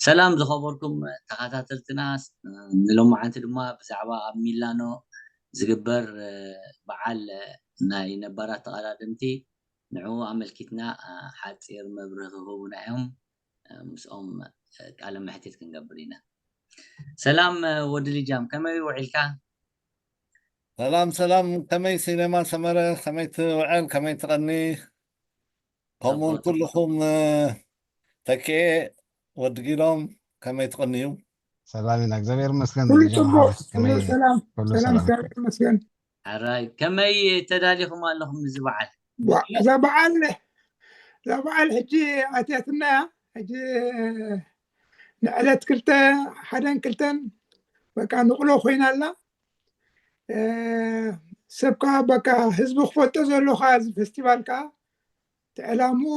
ሰላም ዝኸበርኩም ተኸታተልትና፣ ንሎማዓንቲ ድማ ብዛዕባ ኣብ ሚላኖ ዝግበር በዓል ናይ ነባራት ተቐዳደምቲ ንዕኡ ኣመልኪትና ሓፂር መብርሂ ክህቡና እዮም። ምስኦም ቃለ መሕትት ክንገብር ኢና። ሰላም ወዲ ልጃም፣ ከመይ ውዒልካ? ሰላም ሰላም፣ ከመይ ሲነማ ሰመረ፣ ከመይ ትውዕል፣ ከመይ ትቐኒ? ከምኡውን ኩልኹም ተኪኤ፣ ወዲ ጊሎም፣ ከመይ ትቐንዩ? ሰላም ኢና፣ እግዚኣብሔር ይመስገን። ኩሉ ልጃም ጽቡቅ፣ ሓወይ፣ ኩሉ ከመይ ሰላም ኩሉ ሰላም፣ ሰላም? እግዚኣብሔር ይመስገን። ሕራይ፣ ከመይ ተዳሊኹም ኣለኹም ንዚ በዓል? ዋ፣ እዛ በዓል እዛ በዓል ሕጂ ኣትያትና እያ። ሕጂ ንዕለት ክልተ ሓደን ክልተን በቃ ንቕሎ ኮይና ኣላ። እ፣ ሰብ ከዓ በቃ ህዝቢ ክፈልጦ ዘሎ ከዓ እዚ ፌስቲቫል ከዓ እቲ ዕላምኡ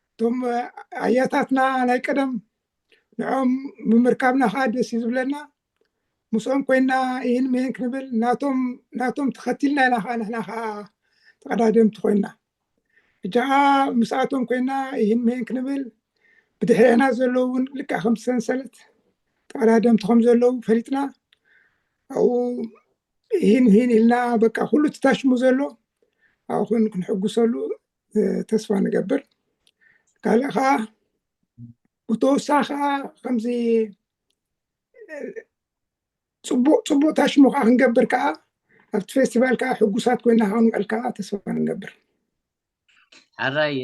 እቶም ኣያታትና ናይ ቀደም ንዕኦም ብምርካብና ከዓ ደስ እዩ ዝብለና። ምስኦም ኮይና ይህን ምሂን ክንብል ናቶም ናቶም ተኸቲልና ኢና ከዓ ንሕና ከዓ ተቐዳደምቲ ኮይና። እጃ ምስኣቶም ኮይና ይህን ምሂን ክንብል ብድሕሬና ዘለዉ እውን ልክዕ ከም ሰንሰለት ተቐዳደምቲ ከም ዘለዉ ፈሊጥና ኣብኡ ይህን ምሂን ኢልና በቃ ኩሉ ትታሽሙ ዘሎ ኣብኡ ኮይኑ ክንሕጉሰሉ እ፣ ተስፋ ንገብር። ካልእ ከዓ ብተወሳኺ ከዓ ከምዚ እ፣ ፅቡቅ ፅቡቅ ታሽሙ ከዓ ክንገብር ከዓ ኣብቲ ፌስቲቫል ከዓ ሕጉሳት ኮይና ከዓ ንውዕል ከዓ ተስፋ ንገብር። ሕራይ፣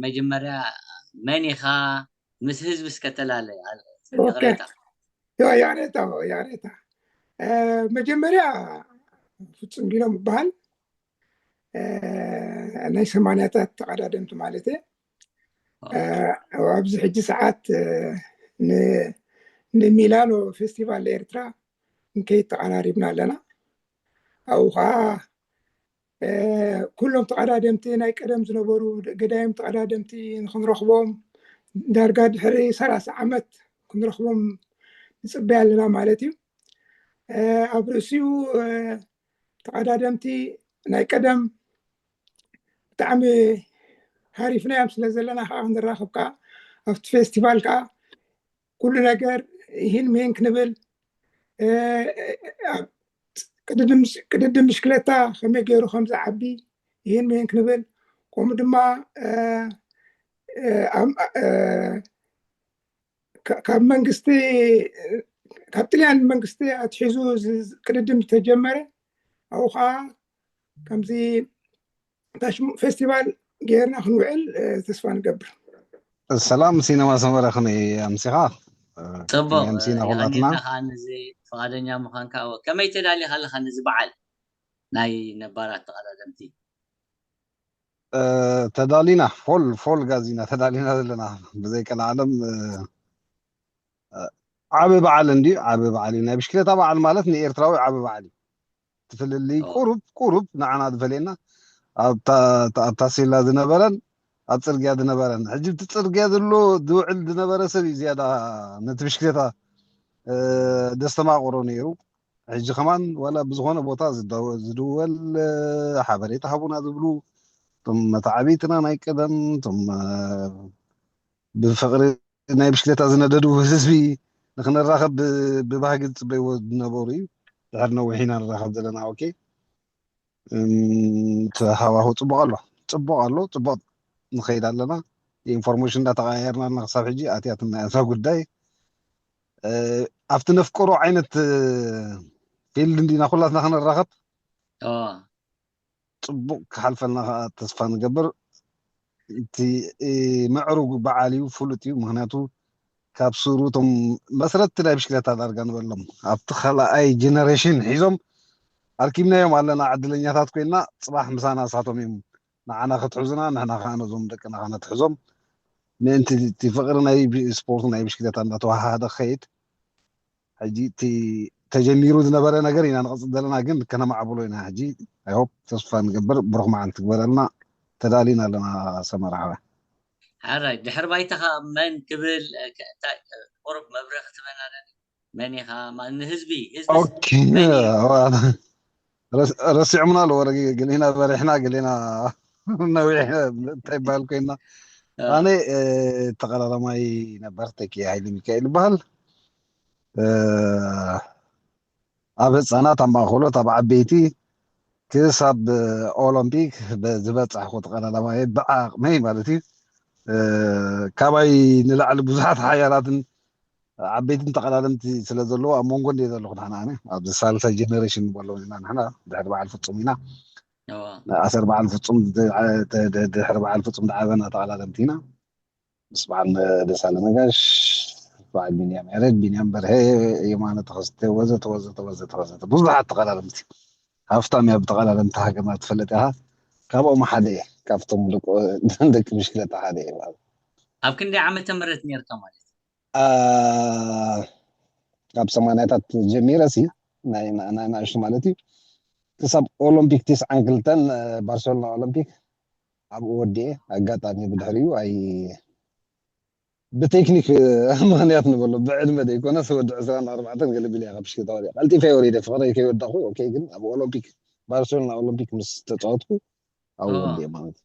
መጀመርያ መን ኢኻ? ምስ ህዝቢ እስከተላለ ኦኬ። ይቕሬታ። ያ- ያሬታ ያሬታ እ፣ መጀመርያ ፍጹም ጊሎም ይበሃል። እ፣ ናይ ሰማንያታት ተቐዳደምቲ ማለት እየ። እ፣ ኣብዚ ሕጂ ሰዓት እ፣ ን- ንሚላኖ ፌስቲቫል ኤርትራ ንከይድ ተቐራሪብና ኣለና። ኣብኡ ከዓ እ፣ ኩሎም ተቐዳደምቲ ናይ ቀደም ዝነበሩ ገዳይም ተቐዳደምቲ ንክንረኽቦም ዳርጋ ድሕሪ ሰላሳ ዓመት ክንረኽቦም ንፅበይ ኣለና ማለት እዩ። እ፣ ኣብ ርእሲኡ እ፣ ተቐዳደምቲ ናይ ቀደም ብጣዕሚ ሃሪፍናዮም ስለ ዘለና ከዓ ክንራኸብ ከዓ ኣብቲ ፌስቲቫል ከዓ ኩሉ ነገር ይህን ምሂን ክንብል እ፣ ኣብ ቅድድም ቅድድም ብሽክለታ ከመይ ገይሩ ከም ዝዓቢ ይህን ምሂን ክንብል ከምኡ ድማ እ፣ እ፣ ኣብ- እ፣ ካ- ካብ መንግስቲ ካብ ጥልያን መንግስቲ ኣትሒዙ ዝ- ዝ- ቅድድም ዝተጀመረ ኣብኡ ከዓ ከምዚ ታሽሙ ፌስቲቫል ገይርና ክንውዕል እ፣ ተስፋ ንገብር። ሰላም ሲነማ ሰመረ፣ ከመይ ኣምሲኻ? ጽቡቅ፣ ኣምሲና ኩላትና። የቐንየልና ከዓ ነዚ ፍቓደኛ ምዃንካ። ከመይ ተዳሊኻ ኣለኻ ነዚ በዓል ናይ ነባራት ተቐዳደምቲ? እ፣ ተዳሊና ፎል ፎል ጋዚና ተዳሊና ዘለና ብዘይ ቀልዓለም እ፣ እ፣ ዓቢ በዓል እንድዩ። ዓቢ በዓል እዩ። ናይ ብሽክሌታ በዓል ማለት ንኤርትራዊ ዓቢ በዓል እዩ። ትፍልልይ ኦ። ቁሩብ ቁሩብ ንዓና ዝፈልየና ኣብታ ኣብታ ሴላ ዝነበረን ኣብ ጽርግያ ዝነበረን። ሕጂ እቲ ጽርግያ ዘሎ ዝውዕል ዝነበረ ሰብ እዩ ዝያዳ ነቲ ብሽክሌታ እ፣ ደስተማቕሮ ነይሩ። ሕጂ ከማን ዋላ ብዝኾነ ቦታ ዝደወ- ዝድወል እ፣ ሓበሬታ ሃቡና ዝብሉ እቶም መተዓብይትና ናይ ቀደም እቶም እ፣ ብፍቕሪ ናይ ብሽክሌታ ዝነደዱ ህዝቢ ንክንራኸብ ብ- ብባህጊ ዝፅበይዎ ዝነበሩ እዩ። ድሕሪ ነዊሕ ኢና ንራኸብ ዘለና። ኦኬ። እም፣ እቲ ሃዋሁ ፅቡቕ ኣሎ፣ ፅቡቕ ኣሎ፣ ፅቡቕ ንኸይድ ኣለና። ኢንፎርሜሽን እንዳተቐያየርና ኣለና። ክሳብ ሕጂ ኣትያትና እያ እዛ ጉዳይ። እ፣ ኣብቲ ነፍቅሮ ዓይነት እ፣ ፊልድ እንዲና ኩላትና ክንራኸብ ኦ፣ ፅቡቕ ክሓልፈልና ከዓ ተስፋ ንገብር። እቲ እ፣ ምዕሩግ በዓል እዩ፣ ፍሉጥ እዩ። ምክንያቱ ካብ ስሩ እቶም መስረትቲ ናይ ብሽክሌታ ዳርጋ ንበሎም ኣብቲ ካልኣይ ጀነሬሽን ሒዞም ኣርኪብናዮም ኣለና። ዕድለኛታት ኮይና ፅባሕ ምሳና እሳቶም እዮም ንዓና ክትሕዙና፣ ንሕና ከዓ ነዞም ደቅና ከነትሕዞም ምእንቲ እቲ ፍቕሪ ናይ ብ- ስፖርት ናይ ብሽክሌታ እንዳተዋሃሃደ ክኸይድ ሕጂ እቲ ተጀሚሩ ዝነበረ ነገር ኢና ንቐፅል ዘለና፣ ግን ከነማዕብሎ ኢና። ሕጂ ኣይሆፕ ተስፋ ንገብር ብሩኽ መዓልቲ ትግበረልና። ተዳሊና ኣለና ሰመራ ሓወይ። ሕራይ፣ ድሕሪ ባይታኻ መን ክብል እ፣ ከ- እንታይ እ፣ ቁሩብ መብርሂ ክትበና ደሊ? መን ኢኻ? ማ- ንህዝቢ ህዝቢ ኦኬ። መን እዩ? ረስ- ረሲዖምና ኣለዎ። ገ- ገሊና በሪሕና፣ ገሊና ነዊሕ እንታይ ይበሃል ኮይና። ኣነ ተቐዳዳማይ ነበር ተኪ ሃይለ ሚካኤል ይበሃል። ኣብ ህፃናት፣ ኣብ ማእኸሎት፣ ኣብ ዓበይቲ ክሳብ ኦሎምፒክ ዝበፃሕኩ ተቐዳዳማይ ብዓቕመይ ማለት እዩ። ካባይ ንላዕሊ ብዙሓት ሓያላትን ዓበይትን ተቐዳደምቲ ስለ ዘለዎ ኣብ መንጎ እንደ ዘለኹ ንሕና ኣነ ኣብዚ ሳልሳይ ጀነሬሽን ንበሎ ኢና ንሕና ድሕሪ በዓል ፍፁም ኢና። ኣሰር በዓል ፍፁም ድሕሪ በዓል ፍፁም ዝዓበና ተቐዳደምቲ ኢና። ምስ በዓል ደሳለ ነጋሽ፣ በዓል ቢንያም ያሬድ፣ ቢንያም በርሀ፣ የማነ ተኸስተ ወዘተ ወዘተ ወዘተ ወዘተ ብዙሓት ተቐዳደምቲ። ሃፍታም እያ ብተቐዳደምቲ ሃገርና ትፈልጥ ኢኻ። ካብኦም ሓደ እየ። ካብቶም ደቂ ብሽክለታ ሓደ እየ። ኣብ ክንደይ ዓመተ ምህረት ነርካ ማለት? ካብ ሰማንያታት ጀሚረ ሲ ናይ ኣናእሽቱ ማለት እዩ። ክሳብ ኦሎምፒክ ትስዓን ክልተን ባርሴሎና ኦሎምፒክ ኣብኡ ወዲኤ ኣጋጣሚ ብድሕሪኡ ኣይ ብቴክኒክ ምክንያት ንበሎ ብዕድመ ዘይኮነስ ወዲ ዕስራን ኣርባዕተን ገለ ቢለ እያ ካብ ሽክለታ ወሪደ ቀልጢፈ ወሪደ ፍቅረይ ከይወዳኩ ኦኬ ግን ኣብ ኦሎምፒክ ባርሴሎና ኦሎምፒክ ምስ ተፃወትኩ ኣብኡ ወዲኤ ማለት እዩ።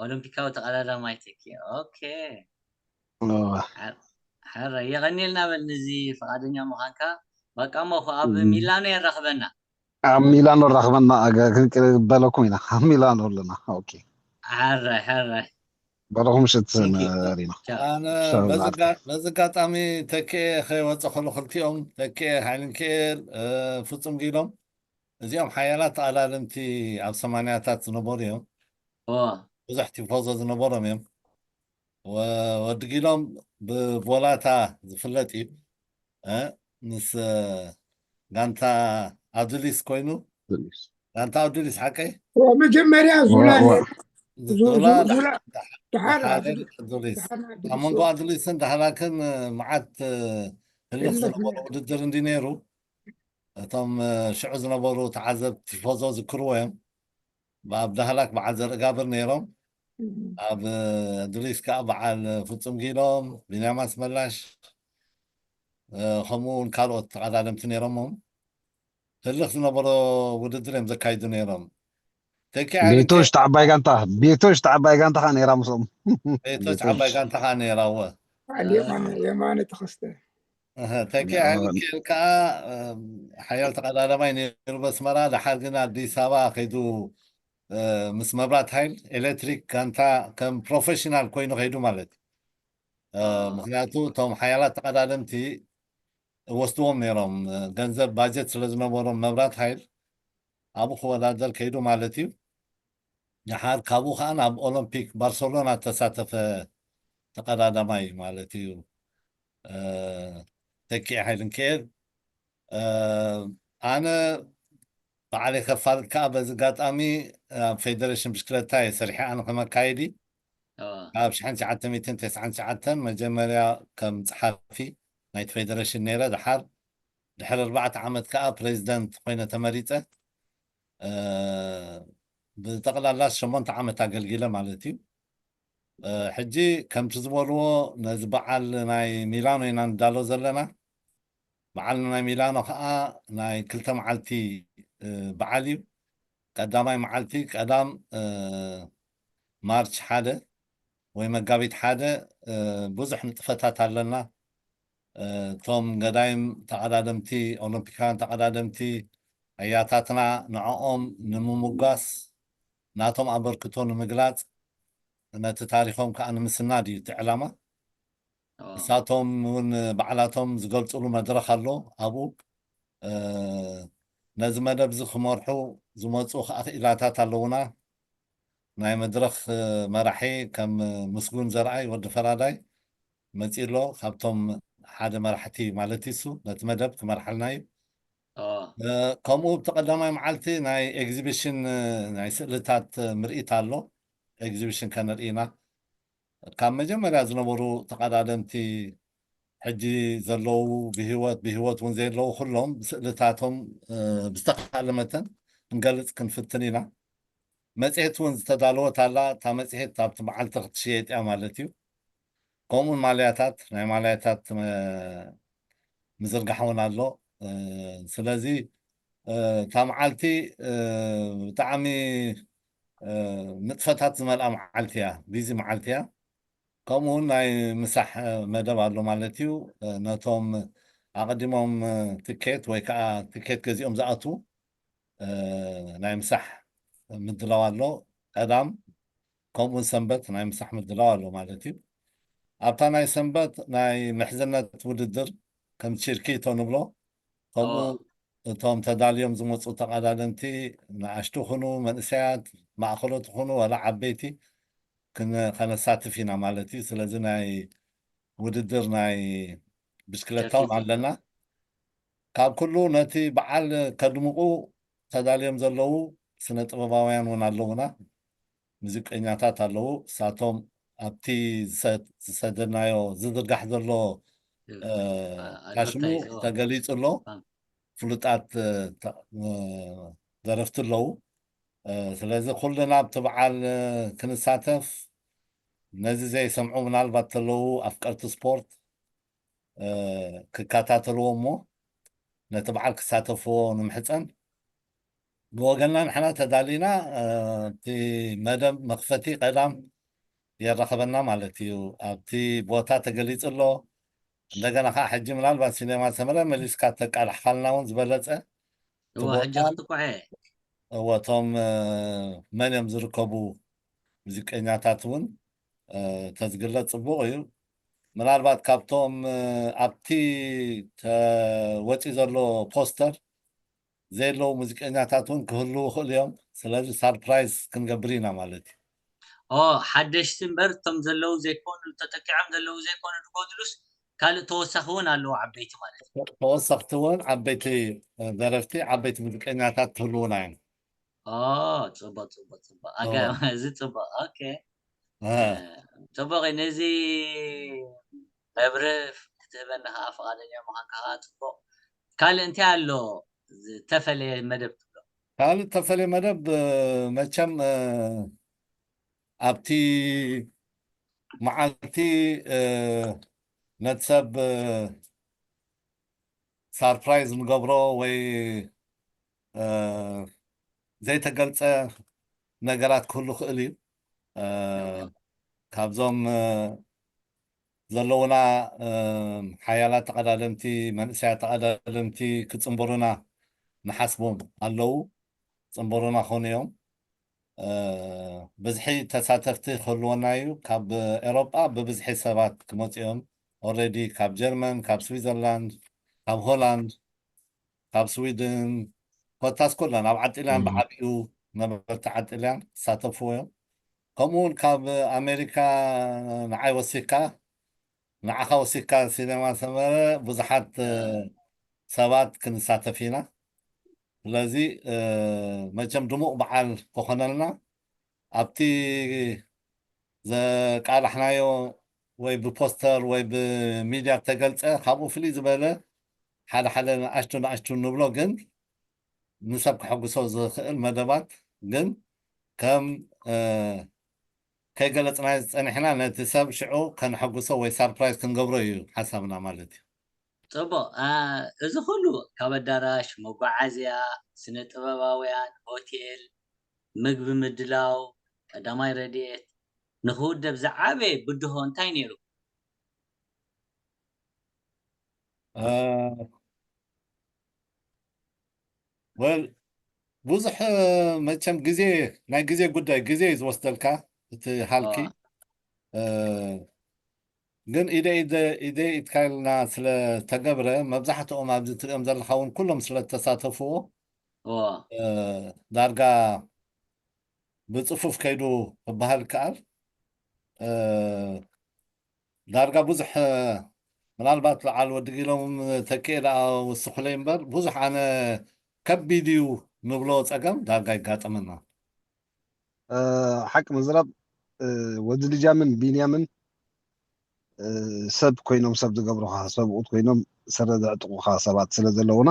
ኦሎምፒካዊ ተቐዳዳማይ ተኪ ኦኬ። ሕረ የቐኒልና በል ንዚ ፍቓደኛ ምዃንካ። በቃ እሞ ኣብ ሚላኖ የራኽበና። ኣብ ሚላኖ ራኽበና ክንቅበለኩም ኢና። ኣብ ሚላኖ ኣለና። ኦኬ። ሕራይ ሕራይ። በረኹም ምሽት ሪና። በዚ ኣጋጣሚ ተክኤ ከይወፀ ከሎ ክልቲኦም ተክኤ ሃይልንክኤል ፍፁም ጊሎም እዚኦም ሓያላት ተቐዳደምቲ ኣብ ሰማንያታት ዝነበሩ እዮም። ብዙሕ ቲፎዞ ዝነበሮም እዮም። ወዲ ጊሎም ብቮላታ ዝፍለጥ እዩ። ምስ ጋንታ ኣዱሊስ ኮይኑ ጋንታ ኣዱሊስ ሓቀይ መጀመርያ ዙላ ኣብ መንጎ ኣዱሊስን ዳህላክን መዓት ህልኽ ዝነበሮ ውድድር እንዲ ነይሩ። እቶም ሽዑ ዝነበሩ ተዓዘብ ቲፎዞ ዝክርዎ እዮም። ኣብ ዳህላክ በዓል ዘርእጋብር ነይሮም። ኣብ ድሪስ ከዓ በዓል ፍጹም ጊሎም፣ ቢንያም ኣስመላሽ ከምኡ እውን ካልኦት ተቐዳደምቲ ነይሮሞም። ህልኽ ዝነበሮ ውድድር እዮም ዘካይዱ ነይሮም። ቤቶች ተዓባይ ጋንታ ቤቶች ተዓባይ ጋንታ ከዓ ነይራ ምስኦም። ቤቶች ዓባይ ጋንታ ከዓ ነይራ እወ። የማነ ተኸስተ ተኪ ሚካኤል ከዓ ሓያል ተቐዳዳማይ ነይሩ በስመራ። ደሓር ግን ኣዲስ ኣበባ ከይዱ ምስ መብራት ሓይል ኤሌክትሪክ ጋንታ ከም ፕሮፌሽናል ኮይኑ ከይዱ ማለት እዩ። ምክንያቱ እቶም ሓያላት ተቐዳደምቲ ወስድዎም ነይሮም ገንዘብ ባጀት ስለ ዝነበሮም መብራት ሓይል ኣብኡ ክወዳደር ከይዱ ማለት እዩ። ደሓር ካብኡ ከዓ ናብ ኦሎምፒክ ባርሰሎና ተሳተፈ ተቐዳዳማይ ማለት እዩ። ተኪኤ ሓይልንክኤል ኣነ ባዕለይ ከፋልጥ ከዓ በዚ ኣጋጣሚ ኣብ ፌደሬሽን ብሽክለታ እየ ሰሪሐ ኣነ ከም ኣካየዲ ካብ ሽሕን ትሽዓተ ሚእትን ተስዓን ትሽዓተን መጀመርያ ከም ፀሓፊ ናይቲ ፌደሬሽን ነይረ። ደሓር ድሕሪ ኣርባዕተ ዓመት ከዓ ፕሬዚደንት ኮይነ ተመሪፀ። ብጠቕላላ ሸሞንተ ዓመት ኣገልጊለ ማለት እዩ። ሕጂ ከምቲ ዝበልዎ ነዚ በዓል ናይ ሚላኖ ኢና ንዳሎ ዘለና። በዓል ናይ ሚላኖ ከዓ ናይ ክልተ መዓልቲ በዓል እዩ። ቀዳማይ መዓልቲ ቀዳም ማርች ሓደ ወይ መጋቢት ሓደ ብዙሕ ንጥፈታት ኣለና። እቶም ገዳይም ተቐዳደምቲ ኦሎምፒካውያን ተቐዳደምቲ ኣያታትና ንዕኦም ንምምጓስ ናቶም ኣበርክቶ ንምግላፅ ነቲ ታሪኾም ከዓ ንምስናድ እዩ እቲ ዕላማ። እሳቶም እውን ባዕላቶም ዝገልፅሉ መድረኽ ኣሎ። ኣብኡ ነዚ መደብ እዚ ክመርሑ ዝመፁ ከዓ ክኢላታት ኣለውና። ናይ መድረኽ መራሒ ከም ምስጉን ዘርኣይ ወዲ ፈራዳይ መፂ ኣሎ። ካብቶም ሓደ መራሕቲ ማለት እዩ። እሱ ነቲ መደብ ክመርሓልና እዩ። ከምኡ ብቲ ቀዳማይ መዓልቲ ናይ ኤግዚቢሽን ናይ ስእልታት ምርኢት ኣሎ። ኤግዚቢሽን ከነርኢ ኢና። ካብ መጀመርያ ዝነበሩ ተቐዳደምቲ ሕጂ ዘለዉ ብህይወት ብህይወት እውን ዘየለዉ ኩሎም ስእልታቶም ብዝተኻለ መጠን ክንገልፅ ክንፍትን ኢና። መፅሄት እውን ዝተዳለወት ኣላ። እታ መፅሄት ኣብቲ መዓልቲ ክትሽየጥ እያ ማለት እዩ። ከምኡውን ማልያታት ናይ ማልያታት ምዝርጋሕ እውን ኣሎ። ስለዚ እታ መዓልቲ ብጣዕሚ ንጥፈታት ዝመልኣ መዓልቲ እያ፣ ቢዚ መዓልቲ እያ። ከምኡ እውን ናይ ምሳሕ መደብ ኣሎ ማለት እዩ። ነቶም ኣቐዲሞም ትኬት ወይ ከዓ ትኬት ገዚኦም ዝኣትዉ ናይ ምሳሕ ምድላው ኣሎ። ቀዳም ከምኡውን ሰንበት ናይ ምሳሕ ምድላው ኣሎ ማለት እዩ። ኣብታ ናይ ሰንበት ናይ ምሕዝነት ውድድር ከም ቺርኪቶ ንብሎ፣ ከምኡ እቶም ተዳልዮም ዝመፁ ተቐዳደምቲ ንኣሽቱ ይኹኑ መንእሰያት፣ ማእኸሎት ይኹኑ ዋላ ዓበይቲ ከነሳትፍ ኢና ማለት እዩ። ስለዚ ናይ ውድድር ናይ ብሽክለታ እውን ኣለና። ካብ ኩሉ ነቲ በዓል ከድምቑ ተዳልዮም ዘለዉ ስነ ጥበባውያን እውን ኣለዉና። ሙዚቀኛታት ኣለዉ። እሳቶም ኣብቲ ዝሰደናዮ ዝዝርጋሕ ዘሎ ካሽሙ ተገሊፁ ኣሎ። ፍሉጣት ደረፍቲ ኣለዉ። ስለዚ ኩልና ኣብቲ በዓል ክንሳተፍ፣ ነዚ ዘይሰምዑ ምናልባት ተለዉ ኣፍቀርቲ ስፖርት ክከታተልዎ እሞ ነቲ በዓል ክሳተፍዎ ንምሕፀን። ብወገንና ንሕና ተዳሊና፣ እቲ መደብ መኽፈቲ ቀዳም የራኸበና ማለት እዩ። ኣብቲ ቦታ ተገሊፁ ኣሎ። እንደገና ከዓ ሕጂ ምናልባት ሲኔማ ሰመረ መሊስካ ተቃላሕካልና እውን ዝበለፀ እወ፣ ሕጂ ክትኩዐ። እወ፣ እቶም መን እዮም ዝርከቡ ሙዚቀኛታት እውን ተዝግለፅ ፅቡቕ እዩ። ምናልባት ካብቶም ኣብቲ ተወፂ ዘሎ ፖስተር ዘየለዉ ሙዚቀኛታት እውን ክህልዉ ይኽእሉ እዮም። ስለዚ ሳርፕራይዝ ክንገብር ኢና ማለት እዩ። ኦ ሓደሽቲ እምበር እቶም ዘለዉ ዘይኮኑ፣ ተጠቂዖም ዘለዉ ዘይኮኑ ዝጎድሉስ ካልእ ተወሳኺ እውን ኣለዉ ዓበይቲ ማለት እዩ። ተወሰኽቲ እውን ዓበይቲ ደረፍቲ፣ ዓበይቲ ሙዚቀኛታት ክህልዉና እዮም። ጽቡቅ ጽቡቅ ጽቡቅ ኣጋ እዚ ጽቡቅ ኦኬ ጽቡቅ ነዚ መብርህ ክትህበኒ ከዓ ፍቃደኛ ምኳንካ ከዓ ጽቡቅ ካልእ እንታይ ኣሎ ዝተፈለየ መደብ ትብሎ ካልእ ተፈለየ መደብ መቸም ኣብቲ መዓልቲ ነቲ ሰብ ሳርፕራይዝ ንገብሮ ወይ ዘይተገልፀ ነገራት ክህሉ ክእል እዩ። ካብዞም ዘለውና ሓያላት ተቐዳደምቲ መንእሰያት ተቐዳደምቲ ክፅንበሩና ንሓስቦም ኣለዉ። ፅንበሩና ኮኑ እዮም። ብዝሒ ተሳተፍቲ ክህልወና እዩ። ካብ ኤሮጳ ብብዝሒ ሰባት ክመፁ እዮም። ኦረዲ ካብ ጀርመን፣ ካብ ስዊዘርላንድ፣ ካብ ሆላንድ፣ ካብ ስዊድን ኮታስ ኮለን ኣብ ዓጢልያን ብዓቢኡ ነበርቲ ዓጢልያን ክሳተፍዎ እዮም። ከምኡ እውን ካብ ኣሜሪካ ንዓይ ወሲካ ንዓኻ ወሲካ ሲነማ ሰመረ ብዙሓት ሰባት ክንሳተፍ ኢና። ስለዚ መቸም ድሙቕ በዓል ክኾነልና ኣብቲ ዘቃላሕናዮ ወይ ብፖስተር ወይ ብሚድያ ተገልፀ ካብኡ ፍልይ ዝበለ ሓደ ሓደ ንኣሽቱ ንኣሽቱ ንብሎ ግን ንሰብ ከሐጉሶ ዝኽእል መደባት ግን ከም ከይገለፅናዮ ዝፀኒሕና ነቲ ሰብ ሽዑ ከነሐጉሶ ወይ ሳርፕራይዝ ክንገብሮ እዩ ሓሳብና ማለት እዩ። ፅቡቅ እዚ ኩሉ ካብ ኣዳራሽ መጓዓዝያ ስነ ጥበባውያን ሆቴል ምግቢ ምድላው ቀዳማይ ረድኤት ንክውደብ ዝዓበየ ብድሆ እንታይ ነይሩ? ወል ብዙሕ መቸም ግዜ ናይ ግዜ ጉዳይ ግዜ እዩ ዝወስደልካ እቲ ሃልኪ ግን ኢደ ኢደ ኢደ ኢትካልና ስለ ተገብረ መብዛሕትኦም ኣብዚ ትሪኦም ዘለካ እውን ኩሎም ስለ ተሳተፍዎ ዳርጋ ብፅፉፍ ከይዱ ክበሃል ይከኣል። ዳርጋ ብዙሕ ምናልባት በዓል ወዲ ጊሎም ተኪኤ ደኣ ወስኹለይ እምበር ብዙሕ ኣነ ከቢድ እዩ ንብሎ ፀገም ዳርጋ ይጋጠመና። ሓቂ ምዝራብ ወዲ ልጃምን ቢንያምን ሰብ ኮይኖም ሰብ ዝገብሩኻ ሰብኡት ኮይኖም ስረ ዘዕጥቑኻ ሰባት ስለ ዘለውና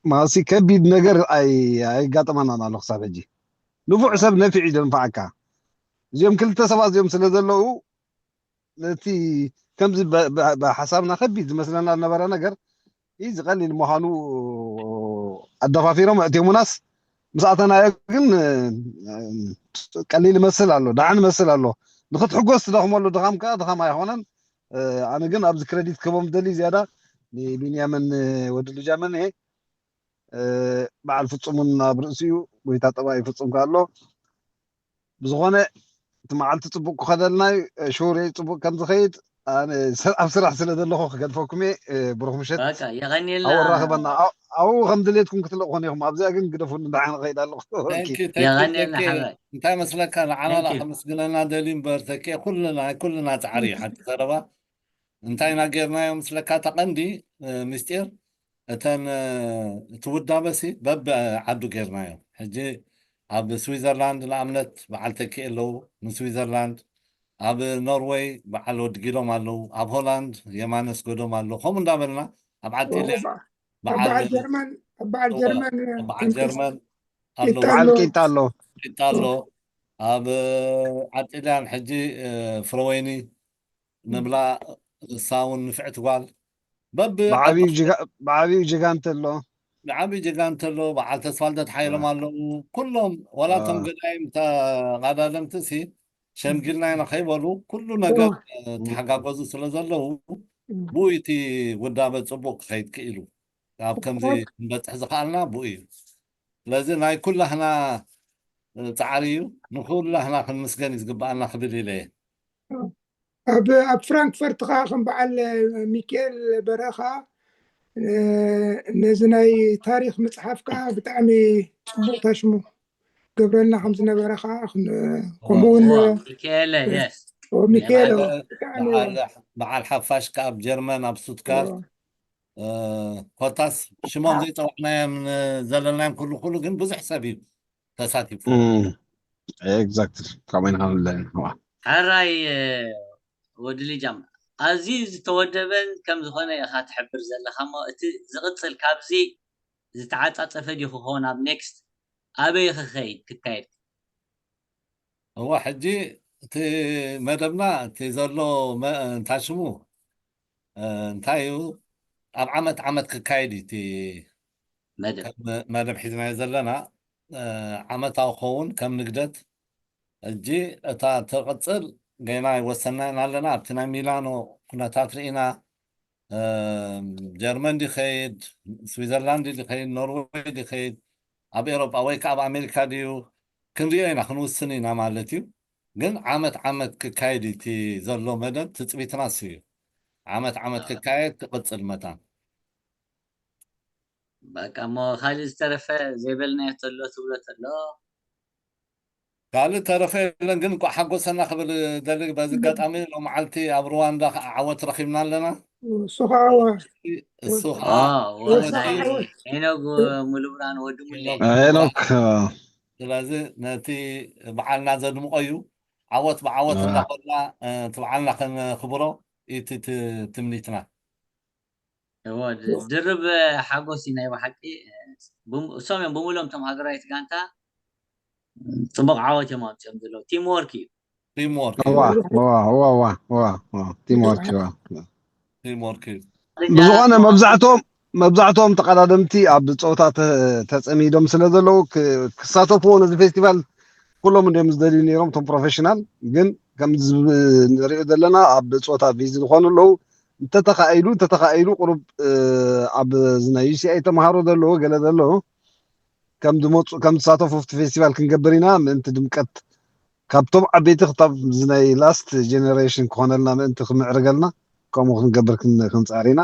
ማሲ ከቢድ ነገር ኣይጋጠመናን ኣሎ ክሳብ ሕጂ ንፉዕ ሰብ ነፊዕ እዩ ዘንፈዓካ እዚኦም ክልተ ሰባት እዚኦም ስለ ዘለዉ ነቲ ከምዚ ብሓሳብና ከቢድ ዝመስለና ዝነበረ ነገር እዚ ቀሊል ምዃኑ ኣደፋፊሮም ኣእትዮሙናስ ምስ ኣተናዮ ግን ቀሊል ይመስል ኣሎ፣ ደሓን ይመስል ኣሎ። ንክትሕጎስ ትደኽመሉ ድኻም ከኣ ድኻም ኣይኾነን። ኣነ ግን ኣብዚ ክረዲት ክህቦም ደሊ ዝያዳ ንቢንያምን ወዲ ልጃምን እየ። በዓል ፍጹምን ኣብ ርእሲኡ ጎይታ ጠባይ ፍጹም ከኣ ኣሎ። ብዝኾነ እቲ መዓልቲ ጽቡቕ ክኸደልና እዩ። ሹር እዩ ጽቡቕ ከም ዝኸይድ። ኣነ ኣብ ስራሕ ስለ ዘለኹ ክገድፈኩም እየ። ብሩኽ ምሸት። በቃ የቐንየልና። ኣብኡ ራኸበና። ኣብኡ ከም ድሌትኩም ክትለቕኹን ኢኹም። ኣብዚኣ ግን ግደፉኒ፣ ደሓን እኸይድ ኣለኹ። ኦኬ። የቐንየልና ሓራይ። እንታይ መስለካ፣ ንዓና ከመስግነና ደልዩ እምበር ተኪኤ ኩልና ኩልና ጻዕሪ እዩ። ሓንቲ ዘረባ እንታይ ኢና ጌርናዮ ምስለካ፣ እታ ቀንዲ ምስጢር እተን እቲ ውዳበ ሲ በቢ ዓዱ ጌርናዮ። ሕጂ ኣብ ስዊዘርላንድ ንኣብነት በዓል ተኪኤ ኣለዉ፣ ንስዊዘርላንድ። ኣብ ኖርወይ በዓል ወዲ ጊሎም ኣለዉ፣ ኣብ ሆላንድ የማነ ኣስገዶም ኣሎ። ከምኡ እንዳበልና ኣብ ዓዲ ኢልያ በዓል ጀርመን፣ ኣብ በዓል ጀርመን በዓል ጀርመን ኣለዉ፣ በዓል ቂጣ ኣሎ። ቂጣ ኣሎ። ኣብ ዓዲ ኢልያን ሕጂ ፍረወይኒ ንብላ፣ እሳ እውን ንፍዕቲ ጓል። በቢ ብዓብዩ ጅጋ እንተሎ ብዓብዩ ጅጋ እንተሎ በዓል ተስፋልደት ሓይሎም ኣለዉ። ኩሎም ዋላ እቶም ገዳይም ተቐዳደምቲ ሲ ሸምጊልና ኢና ከይበሉ ኩሉ ነገር ተሓጋገዙ ስለ ዘለዉ ብኡ እቲ ውዳበ ጽቡቕ ክኸይድ ክኢሉ። ኣብ ከምዚ ክንበጽሕ ዝኸኣልና ብኡ እዩ። ስለዚ ናይ ኩላህና ጻዕሪ እዩ። ንኩላህና ክንምስገን እዩ ዝግብኣና ክብል ኢለ እየ። ኣብ ኣብ ፍራንክፈርት ከዓ ከም በዓል ሚካኤል በረኻ ነዚ ናይ ታሪክ ምፅሓፍ ከዓ ብጣዕሚ ፅቡቅ ታሽሙ ገብረልና ከም ዝነበረ ከዓ ከምኡውን ሚካኤለ የስ ሚካኤል በዓል ሓፋሽ ከዓ ኣብ ጀርመን ኣብ ስቱትጋርት ኮታስ ሽሞም ዘይፀዋዕናዮም ዘለናዮም ኩሉ ኩሉ ግን ብዙሕ ሰብ እዩ ተሳቲፉ። ኤግዛክትሊ፣ ካብኡ ኢና ክንብለ ኢና። ሕራይ ወዲ ልጃም፣ ኣዝዩ ዝተወደበን ከም ዝኾነ ኢኻ ትሕብር ዘለኻ እሞ፣ እቲ ዝቕጽል ካብዚ ዝተዓጻጸፈ ድዩ ክኸውን? ኣብ ኔክስት ኣበይ ክኸይድ ክካየድ? እዋ፣ ሕጂ እቲ መደብና እቲ ዘሎ መ- እንታይ ሽሙ እ፣ እንታይ እዩ፣ ኣብ ዓመት ዓመት ክካየድ እዩ እቲ መደብ ከም መደብ ሒዝናዮ ዘለና እ፣ ዓመታዊ ክኸውን ከም ንግደት። ሕጂ እታ ትቕጽል ገና ኣይወሰናን ኣለና። ኣብቲ ናይ ሚላኖ ኩነታት ርኢና እ፣ ጀርመን ድኸይድ፣ ስዊዘርላንድ ድኸይድ፣ ኖርዌይ ድኸይድ፣ ኣብ ኤሮጳ ወይ ከዓ ኣብ ኣሜሪካ ድዩ ክንሪኦ ኢና፣ ክንውስን ኢና ማለት እዩ። ግን ዓመት ዓመት ክካየድ እዩ እቲ ዘሎ መደብ፣ ትፅቢትና እሱ እዩ። ዓመት ዓመት ክካየድ ክቕፅል መታን። በቃ እሞ ካልእ ዝተረፈ ዘይበልናዮ ተሎ ትብሎ ተሎ ካልእ ተረፈ የለን፣ ግን እንኳዕ ሓጎሰና ክብል ደሊ። በዚ ኣጋጣሚ ሎመዓልቲ ኣብ ሩዋንዳ ከዓ ዓወት ረኺብና ኣለና። እሱ ከዓ እሱ ከዓ ኦ፣ ዓወት ናይ እዩ። ሄኖግ ሙሉብርሃን ወዲ ሙሌ ሄኖክ ስለዚ ነቲ በዓልና ዘድምቆ እዩ። ዓወት ብዓወት አ። እንዳኾና እ፣ እቲ በዓልና ከነኽብሮ እዩ እቲ ት- ትምኒትና። እዎ፣ ድ- ድርብ ሓጎስ እዩ ናይ ብሓቂ። ብም- እሶም እዮም ብምሎም እቶም ሃገራዊት ጋንታ ጽቡቕ ዓወት እዮም ኣምፅኦም ዘለዉ። ቲም ወርክ እዩ። ቲም ወርክ እዋ እዋ እዋ እዋ እዋ ቲም ወርክ እዋ ቲም ወርክ እዩ። ብዝኾነ መብዛሕትኦም መብዛሕትኦም ተቐዳደምቲ ኣብ ፆታ ተ- ተፀሚዶም ስለ ዘለዉ ክ- ክሳተፍዎ ነዚ ፌስቲቫል ኩሎም እንዲዮም ዝደልዩ ነይሮም እቶም ፕሮፌሽናል። ግን ከምዚ ዝብ- ንሪኦ ዘለና ኣብ ፆታ ቢዚ ዝኾኑ ኣለዉ። እንተተኻኢሉ እንተተኻኢሉ ቁሩብ እ፣ ኣብ እዚ ናይ ዩ ሲ ኣይ ተምሃሮ ዘለዉ ገለ ዘለዉ ከም ዝመፁ ከም ዝሳተፉ ኣብቲ ፌስቲቫል ክንገብር ኢና። ምእንቲ ድምቀት ካብቶም ዓበይቲ ክታብ እዚ ናይ ላስት ጀነሬሽን ክኾነልና ምእንቲ ክምዕርገልና ከምኡ ክንገብር ክን- ክንፅዕር ኢና።